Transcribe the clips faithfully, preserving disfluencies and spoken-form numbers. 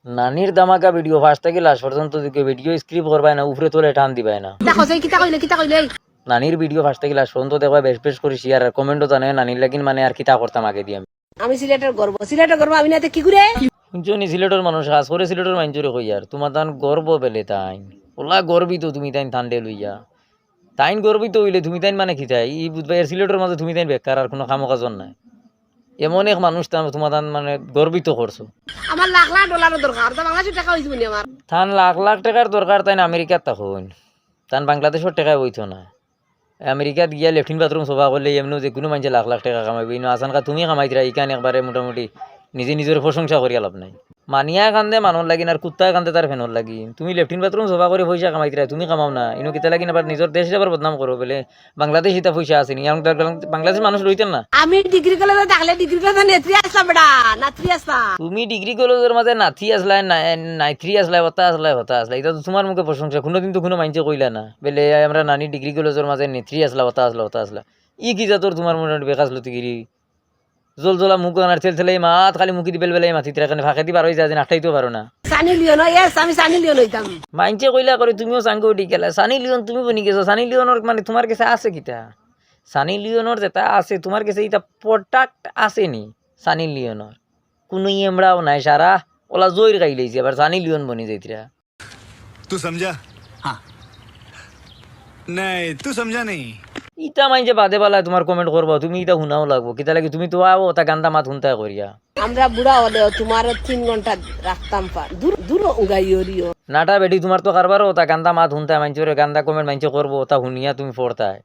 নানির ধামাকা video first থাকি লাস্ট পর্যন্ত দেখো, ভিডিও স্কিপ করবায় না, উপরে তলে টান দিবায় না। কিতা কইছে, কিতা কইলে, কিতা কইলে? নানির ভিডিও ফার্স্ট থাকি লাস্ট পর্যন্ত দেখবায়, বেশ বেশ করি শেয়ার আর কমেন্টও জানাইও নানির লাগিন, মানে আর কিতা করতাম আগে দিয়া আমি। আমি সিলেটর গর্ব, সিলেটর গর্ব, আমি না তে কি করে? হুনছো নি, সিলেটর মানুষ খাস করি সিলেটর মাইনষরে কইয়ার, তুমার তান গর্ব বেলে তাইন। অলা গর্বিত তুমি তাইন তানরে লইয়া। তাইন গর্বিত অইলে তুমি তাইন মানে কিতা? ই বুঝবায়, এর সিলেটর মাঝে তুমি তাইন বেকার, আর কুনু কামো কাজর নায়। এমন এক মানুষ তান, তুমার তান মানে গর্বিত করছো। আমার লাখ লাখ ডলারর দরকার, তা বাংলাদেশর টেকা অইছে নি আমার। তান লাখ লাখ টেকার দরকার, তাইন আমেরিকাত থাকইন। তান বাংলাদেশর টেকায় অইতো না। আমেরিকাত গিয়া লেট্রিন বাথরুম সাফা করলে এমনেও যেকুনু মাইনষে লাখ লাখ টেকা কামাইবো। ইনো আছানকা তুমি কামাইতরায়, ইখান একবারে মোটামুটি নিজে নিজর প্রশংসা করিয়া লাভ নাই। মানিয়া কান্দে মানর লাগিন আর কুত্তায় কান্দে তার ফেনর লাগিন। তুমি লেট্রিন বাথরুম সাফা করি পয়সা কামাইতরায়, তুমি কামাও না। ইনো কিতা লাগিন আবার নিজর দেশরে আবার বদনাম করো বেলে, বাংলাদেশ ইতা পয়সা আছে নি? এখন তো বাংলাদেশ মানুষ রইতেন না। আমি ডিগ্রি কলেজো থাকলে ডিগ্রি কলেজো নেত্রী আছলাম বেটা, নাত্রী আছলাম। তুমি ডিগ্রি কলেজর মাঝে নাতি আছলায়, না-, নাইত্রী আছলায়, হতা আছলায়, হতা আছলায়। ইতা তো তুমার মুখে প্রশংসা, কুনুদিন তো কুনু মাইনষে কইলা না। বেলে আমরা নানি ডিগ্রি কলেজর মাঝে নেত্রী আছলা, হতা আছলা, হতা আছলা। ই কিতা তোর তুমার মনে বেকার লতিগিরি? জলজলা মুখ আনার তেল তেলাই মাত, খালি মুখেদি বেলবেলাই মাতিতরায়, কেনে ফাঁকেদি বার অই যায় যেন আটকাইতেও পারো না। সানি লিওন, yes, আমি সানি লিওন অইতাম। মাইনষে কইলা করে তুমিও চাঙ্গো উঠি গেলা। সানি লিওন তুমি বনি গেছো, সানি লিওনর মানে তুমার গেছে আছে কিতা? সানি লিওনর যেতা আছে তুমার গেছে ইতা product আছে নি? সানি লিওনর কুনু ইমড়াও নাই, সারা অলা জইর খাইলাইছে, আবার সানি লিওন বনি যাইতরা। तू समझा? हाँ। नहीं, तू समझा नहीं। ইতা মাইনষে বাদে বালায় তুমার কমেন্ট করবো, তুমি ইতা হুনাও লাগবো। কিতা লাগি তুমি তো আও অতা গান্দা মাত হুনতায় করিয়া। আমরা বুড়া অইলেও তুমারে তিন ঘন্টা রাখতাম পার। দূর, দূর উঙ্গাইও রিও। নাটা বেটি, তুমার তো কারবারও অতা গান্দা মাত হুনতায়, মাইনষরে গান্দা কমেন্ট মাইনষে করবো, অতা হুনিয়া তুমি পড়তায়।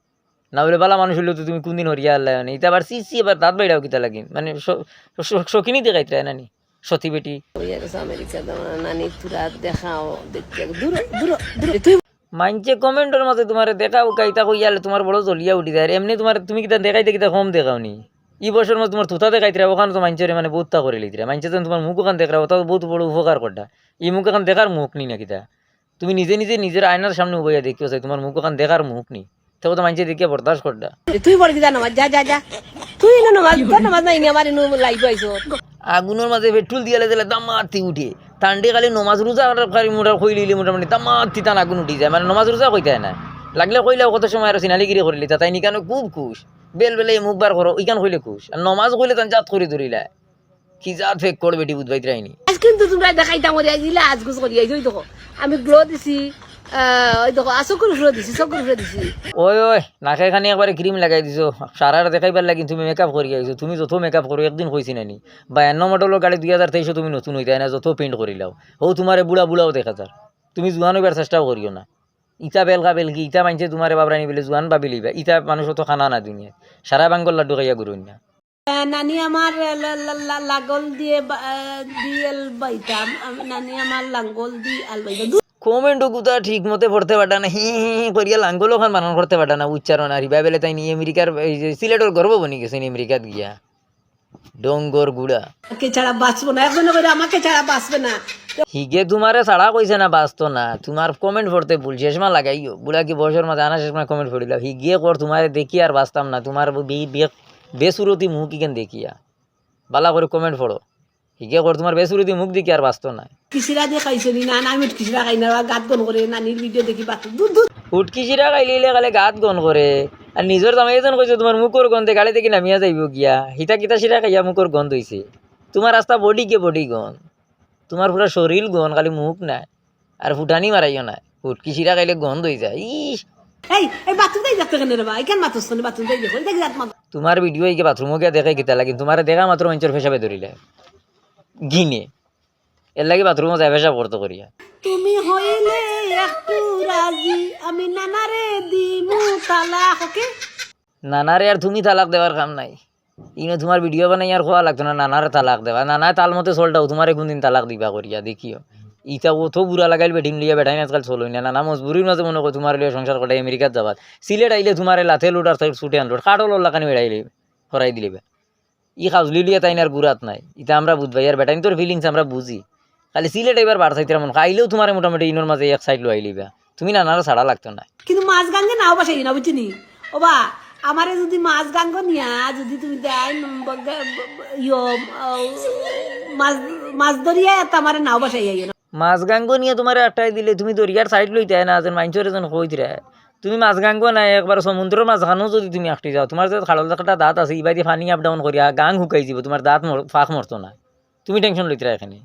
না অইলে বালা মানুষ অইলে তো তুমি কুনদিন হরিয়া আল্লায় নি। ইতা আবার ছি ছি, আবার দাঁত বাইড়াও কিতা লাগি? মানে শ-, শ-, শৌখিনি দেখাইতরায় না নি? সতী বেটি। ওই আর আমেরিকা দাও না, নানি, তোরা দেখাও, দেখতে দূর, দূর, দূর। তুই মাইনষে কমেন্টর মাঝে তুমারে দেখাও, কাইতা কইয়ালে তুমার বড় জ্বলিয়া উঠি যায়। এমনে তুমার, তুমি কিতা দেখাইতে কিতা কম দেখাও নি? ই বয়সর মাঝে তুমার থুতা দেখাইতরা, অখান তো মাইনষরে মানে বউততা করি লইতরা। মাইনষে যেন তুমার মুখ অখান দেখরা, অতা তো বউত বড় উপকার কররা। ই মুখ অখান দেখার মুখ নি না কিতা? তুমি নিজে নিজে নিজর আয়নার সামনে উবাইয়া দেখিও চাই, তুমার মুখ অখান দেখার মুখ নি। তে অতা মাইনষে দেখিয়া বরদাস্ত কররা। এ, তুই বড় কিতা নামাজ, যা, যা, যা। তুই ইনো নামাজ, তোর নামাজ নাই নি, আমার ইনো লাইভ আইছো। আগুনর মাঝে পেট্রোল দিয়ালে দিলে দামাতি উঠে। তানরে খালি নমাজ রোজা আর খালি মোটা কইলিলে মোটামুটি দামাতি তান আগুন উঠি যায়। মানে নমাজ রোজা কইতায় না। লাগলে কইলাও কত সময় আরো সিনালিগিরি করিলিতা। তাইন ইখানো খুব খুশ। বেলবেলাই মুখ বার করো, ইখান কইলে খুশ। আর নমাজ কইলে তান জাত করি ধরিলায়। কি জাত ফেক কর বেটি বুঝবাইতরায় নি। আইজ কিন্তু তুমরারে দেখাইতাম করি, আইজ ইলা আজগুজ করি, আইজ ওই দেখো, আমি গ্লো দিছি, আহ, ওই দেখো, আ, চকুর উপরে দিছি, চকুর উপরে দিছি। ওই, ওই, নাকে খানি একবারে ক্রিম লাগাই দিছো, সারার দেখাইবার লাগি তুমি মেকআপ করি আইছো। তুমি যত মেকআপ করো, একদিন কইছি না নি, বায়ান্ন মডেলর গাড়ি দুই হাজার তেইশো তুমি নতুন অইতায় না, যত পেইন্ট করিলাও। হউ তুমারে বুড়া বুড়াও দেখা যার। তুমি জুয়ান অইবার চেষ্টাও করিও না। ইতা বেলকা বেলকি, ইতা মাইনষে তুমারে বাবরানি বেলে জুয়ান ভাবি লইবা। ইতা মানুষ অত কানা না দুনিয়াত। সারা ভাঙ্গর লাড্ডু খাইয়া ঘুরইন না। আহ, নানি আমার, আহ, লা-, লা-, লা-, লাঙ্গল দিয়ে বা-, আহ, দি আল বাইতাম। আম-, নানি আমার লাঙ্গল দি আল বাইতাম। দু- কমেন্ট গুতা ঠিক মতে পড়তে পারতা না, হি হি হি করিয়া লাঙ্গল অখান বানান করতে পারতা না, উচ্চারণ আর ইবা বেলে তাইন নি আমেরিকার, এই যে সিলেটর গর্ব বনি গেছইন আমেরিকাত গিয়া। ডঙ্গর গুড়া। আমাকে ছাড়া বাঁচবো না, একজনে কইরা আমাকে ছাড়া বাঁচবে না। হিগে তুমারে ছাড়া কইছে না, বাঁচতো না। তুমার কমেন্ট পড়তে ভুল, চশমা লাগাইও। বুড়া কি বয়সর মাঝে আনা চশমা কমেন্ট পড়িলাও। হিগে কর তুমারে দেখি আর বাঁচতাম না। তুমার বে-, বে-, বেসুরতি মুখ ইখান দেখিয়া। বালা করি কমেন্ট পড়ো। হিগে কর তুমার বেসুরতি মুখ দেখি আর বাঁচতো না। কিসিরা দিয়ে খাইছো নি? না, না, আমি উটকিসিরা খাই না, গাত গন করে, নানির ভিডিও দেখি বাত। দূর, দূর। উটকিসিরা খাইলে ইলে খালি গাত গন করে। আর নিজর জামাই এজন কইছে তুমার মুখর গন্ধে গাড়ি থাকি নামিয়া যাইবো গিয়া। হিতা কিতা সিরা খাইয়া মুখর গন্ধ অইছে? তুমার আস্তা বডি কে বডি গন। তুমার পুরা শরীর গন, খালি মুখ নায়। আর ফুটানি মারাইও না। উটকিসিরা খাইলে গন্ধ অই যায়। ইস! এই, এই বাথরুম তাই দেখতে কেন রে বা? এই কেন বাথরুম শুনে বাথরুম তাই দেখো? এটা কি জাত মাত? তুমার ভিডিও এই বাথরুমও গিয়া দেখে কিতা লাগে? তুমারে দেখা মাত্র মাইনষর পেশাবে ধরিলে। ঘিনে। এর লাগি বাথরুমও যায় পেশাব করতে করিয়া। তুমি হইলে একটু রাজি, আমি নানারে দিমু তালাক, ওকে? নানারে আর তুমি তালাক দেওয়ার কাম নাই। ইনো তুমার ভিডিও বানাইয়া আর কওয়া লাগতো না, নানারে তালাক দেওয়া। নানায় তাল মতে চলটাও, তুমারে কুনদিন তালাক দিবা করিয়া দেখিও। ইতা অত বুড়া লাগাইল বেটিন লইয়া বেটাইন আজকাল চলইন না। নানা মজবুরির মাঝে মনে কয় তুমার লইয়া সংসার কটাই আমেরিকাত যাবাত। সিলেট আইলে তুমারে লাথে লুট আর ছুটে আনলুট। কাঠল ওর লাখানি বেড়াইলে, হরাই দিলে বা। ই কাজলি লইয়া তাইন আর গুড়াত নাই। ইতা আমরা বুঝবাই, আর বেটাইন্তর ফিলিংস আমরা বুঝি। খালি সিলেট আইবার বার চাইতরা মন, আইলেও তুমারে মোটামুটি ইনোর মাঝে এক সাইড লইয়া লইবা। তুমি নানারে ছাড়া লাগতো না। কিন্তু মাছ গাঙ্গে নাও বাসাই না, বুঝছো নি? ও বা, আমারে যদি মাছ গাঙ্গ নিয়া, যদি তুমি দেয়, উম, ব-, গ-, ব-, ব-, ইয়ো, আহ, মাছ, মাছ ধরিয়া এত আমারে নাও বাসাই আইও না। মাছ গাঙ্গো নিয়া তুমারে আটকাই দিলে তুমি দরিয়ার সাইড লইতায় না, যেন মাইনষরে যেন কইতরায়। তুমি মাছ গাঙ্গো না, একবার সমুদ্রর মাঝখানো যদি তুমি আটকি যাও, তুমার যে খাড়ল একটা দাঁত আছে, ইবাদি পানি আপ ডাউন করিয়া গাং হুকাই যিবো, তুমার দাঁত মর-, ফাঁক মরতো না। তুমি টেনশন লইতরায় কেনে?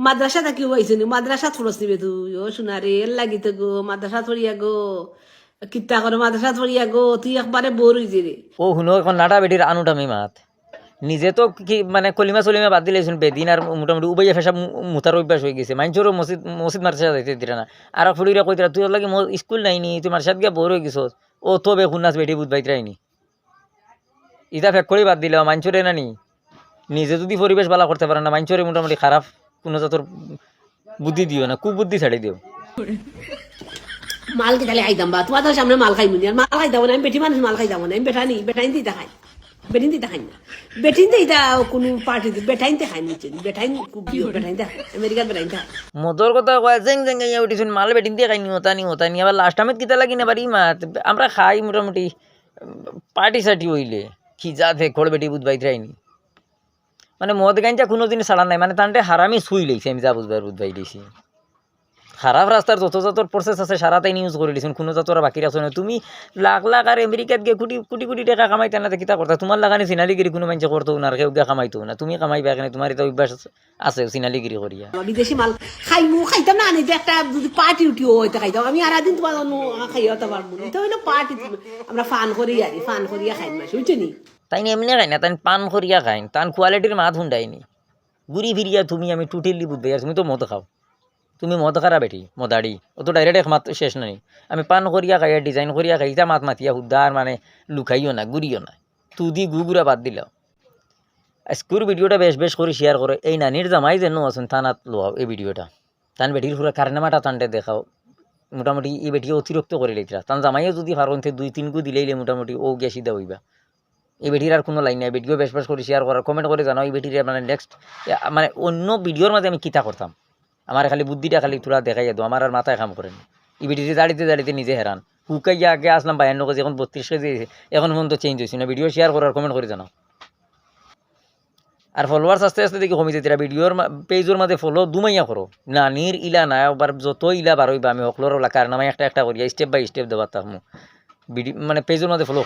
মাদ্রাসা থাকি আইছো নি? মাদ্রাসাত পড়ছনি বে তুই? ও সোনা রে, এর লাগি তো গো, মাদ্রাসাত পড়িয়া গো। কিতা করো মাদ্রাসাত পড়িয়া গো? তুই একবারে বোর অইছে রে। ও হুনো, অখন নাটা বেটির আনুটামি মাত। নিজে তো কি মানে কলিমা সলিমা বাদ দিলাইছইন বেদিন, আর মোটামুটি উবাইয়া ফেশাব মু-, মুতার অভ্যাস অইগেছে। মাইনষরও মসজিদ, মসজিদ মাদ্রাসা যাইতে দিরা না। আর ফুড়িরে কইতরা, তুই অর লাগি ম-, স্কুল নাই নি, তুই মাদ্রাসাত গিয়া বোর অইগেছস। ও তো বে কুন্নাস বেটি বুঝ পাইতরায় নি। ইতা ফেক করি বাদ দিলাও, মাইনষরে না নি। নিজে যদি পরিবেশ বালা করতে পারো না, মাইনষরে মোটামুটি খারাপ কুনু জাতর বুদ্ধি দিও না, কুবুদ্ধি ছাড়ি দিও। মাল কিতালে খাইতাম বা, তুমার সামনে মাল খাইমু নি, আর মাল খাইতাম না, আমি বেটি মানুষ মাল খাইতাম না, আমি বেটা নি, বেটাইন্তে ইতা খাই। বেটিন্তে ইতা খাই না। বেটিন্তে ইতা কুনু পার্টি দি, বেটাইন্তে খাই নি, বেটাইন খুব প্রিয়, বেটাইন্তে খাই। আমেরিকার বেটাইন্তে খাই। মদর কথা কয়, জেং জেং গাইয়া উঠিছইন, মাল বেটিন্তে খাই নি, হতা নি, হতা নি। আবার লাস্ট টাইমে কিতা লাগি না বাড়ি মাত, আমরা খাই মোটামুটি, পার্টি সার্টি অইলে। কি জাত হে, খড় বেটি বুধ বাইতরাইনি। মানে মদ গাঞ্জা কুনু জিনিস ছাড়া নাই, মানে তানরে হারামি ছুই লইছে, আমি যা বুঝবার বুধ বাই লইছি। খারাপ রাস্তার যত জাতর প্রসেস আছে, সারা তাইন ইউজ করি লিছইন, কুনু জাতর বাকি রাখছো না। তুমি লাখ লাখ আর আমেরিকাত গিয়া কোটি কোটি কোটি টেকা কামাইতা না, তে কিতা করতা? তুমার লাখান ছিনালিগিরি কুনু মাইনষে করতো না, আর কেউ গিয়া কামাইতো না। তুমি কামাইবা কেনে, তুমার ইতা অভ্যাস আছে, আছে ছিনালিগিরি করিয়া। বিদেশি মাল খাইমু, খাইতাম না, আনি যে একটা যদি পার্টি উঠি অইতে খাইতাম। আমি আর দিন তুমার অন্য খাইয়া হতে পারবো না। ইতা অইলো পার্টি, আমরা ফান করি আর ফান করিয়া খাই মাসে, বুঝছো নি? তাইন এমনে খাইন না, তাইন পান করিয়া খাইন, তান কোয়ালিটির মাত হুনডাইনি। ঘুরি ফিরিয়া তুমি আমি টুটিলি বুঝবে, আর তুমি তো মদ খাও। তুমি মদ খারা বেটি, মদাড়ি। অত ডাইরেক্ট এক মাত শেষ নাই। আমি পান করিয়া খাই, আর ডিজাইন করিয়া খাই, ইতা মাত মাতিয়া হুদ্দা আর মানে লুকাইও না, ঘুরিও না। তুদি গুগুরা বাদ দিলাও। আজকুর ভিডিওটা বেশ বেশ করি শেয়ার করো। এই নানির জামাই যেন আছইন, তান আত লওয়াও এই ভিডিওটা। তান বেটির পুরা কারনামাটা তানরে দেখাও। মোটামুটি ই বেটি অতিরিক্ত করি লইতরা। তান জামাইও যদি পারইন তে দুই তিন গু দিলাইলে মোটামুটি অউ গিয়া সিধা অইবা। ই বেটির আর কুনু লাইন নাই। ভিডিও বেশ বেশ করি শেয়ার করো, কমেন্ট করি জানাও ই বেটির মানে নেক্সট মানে অন্য ভিডিওর মাঝে আমি কিতা করতাম। আমারে খালি বুদ্ধিটা খালি থুড়া দেখাইয়া দেও, আমার আর মাথায় কাম করে না। ই বেটিরে জাড়িতে জাড়িতে নিজে হেরান। হুকাইয়া আগে আছলাম বায়ান্ন কেজি, অখন বত্রিশ কেজি অইছে, অখন পর্যন্ত চেঞ্জ অইছে না। ভিডিও শেয়ার করো আর কমেন্ট করি জানাও। আর ফলোয়ার্স আস্তে আস্তে দেখি কমি যাইতরা। ভিডিওর মা-, পেজর মাঝে ফলো দুমাইয়া করো। নানির ইলা না, আবার যত ইলা বার অইবা আমি হকলর ওলা কারনামায় একটা একটা করিয়া স্টেপ বাই স্টেপ দেবার থাকমু। ভিডি-, মানে পেজর মাঝে ফলো করো।